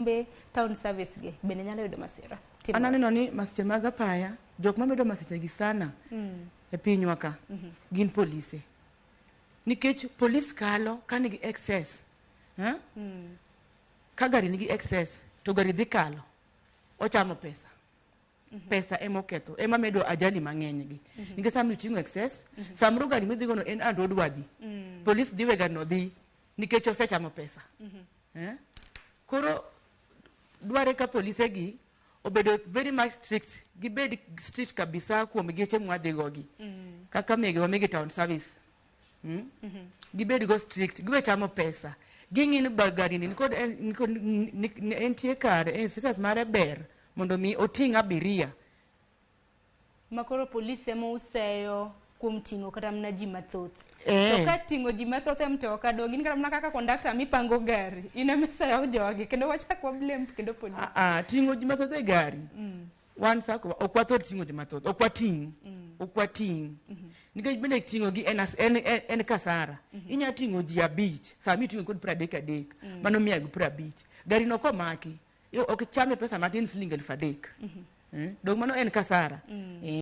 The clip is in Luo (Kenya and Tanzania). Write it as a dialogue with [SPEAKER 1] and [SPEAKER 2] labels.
[SPEAKER 1] Be town service gi bende nyalo yudo masira?
[SPEAKER 2] An aneno ni masiche mag apaya, jok mamedo masiche gi sana e pinywa ka gin polise. Nikech polis kalo ka nigi excess. Eh? Ka gari nigi excess to gari dhi kalo, ochamo pesa. Pesa ema oketho, ema medo ajali mang'eny gi. Nikech sama iting'o excess, samoro gari midhigo no en unroadworthy. Polis dhi we gari no dhi nikech osechamo pesa. Eh? Koro dware ka polise gi obedo very much strict, gibed strict kabisa kuom geche mwadhigo gi. Kaka megewa mege town service. Gibed go strict, giwe chamo pesa. Ging'i ni ba gari ni nikod nikod entie kare, en status mare ber mondo mi oting' abiria.
[SPEAKER 1] Ma koro polis ema useyo kuom ting'o kata mana ji mathoth.
[SPEAKER 2] Eh.
[SPEAKER 1] To ka ting'o ji mathoth e mtoka, donge in kata mana kaka kondakta mipango gari, in ema iseyo jogi kendo wachak wa blame kendo polis.
[SPEAKER 2] Ah, ah, ting'o ji mathoth e gari. Wan sako ok wathor ting'o ji mathoth, ok wating', ok wating'. Nikech bende ting'o gi en, en kasara. Inya ting'o ji 5, sama iting'o kod 33, mano 150. Gari no komaki, ok chame pesa matin siling 3,000. Eh, dong mano en kasara. Eh.